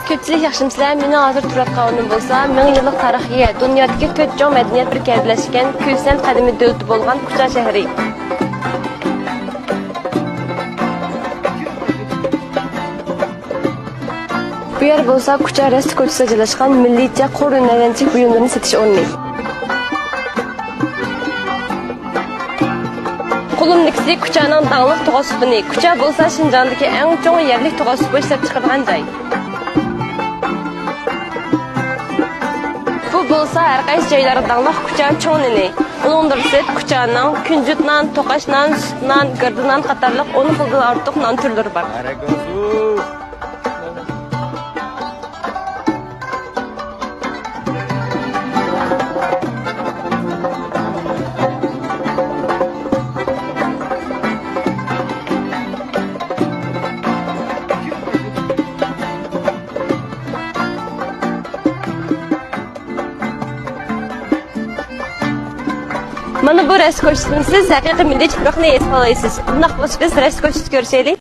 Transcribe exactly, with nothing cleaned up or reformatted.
كۆپچىلىك ياخشىمۇسىلەر؟ مېنىڭ ھازىر تۇرۇۋاتقان ئورنۇم بولسا مىڭ يىللىق تارىخقا ئىگە، دۇنيادىكى تۆت چوڭ مەدەنىيەت بىر كەلگۈلەشكەن كۈيسەن قەدىمىي دۆلىتى بولغان كۇچا شەھىرى. بۇ يەر بولسا كۇچا رەستە كوچىسىدا جايلاشقان مىللىيچە قول ھۈنەرۋەنچىلىك بۇيۇملىرىنى سېتىش ئورنى. قولۇمدىكىسى كۇچانىڭ داڭلىق توخۇ سوپۇنى. كۇچا بولسا شىنجاڭدىكى ئەڭ چوڭ يەرلىك توخۇ سوپۇ ئىشلەپچىقىرىدىغان جاي. بۇ بولسا ھەر قايسى جايلارغا داڭلىق كۇچا چوڭ نېنى. ئۇنىڭدىن سىرت كۇچانىڭ كۈنجۈت نان، توقاچ نان، سۈت نان، گىردە نان قاتارلىق ئون خىلدىن ئارتۇق نان تۈرلىرى بار. مانا بۇ رەستە كوچىسىدىن سىز ھەقىقىي مىللىي تۇپراقنى ھېس قىلالايسىز. ئۇنداق بولسا بىز رەستە كوچىسىدا كۆرۈشەيلى.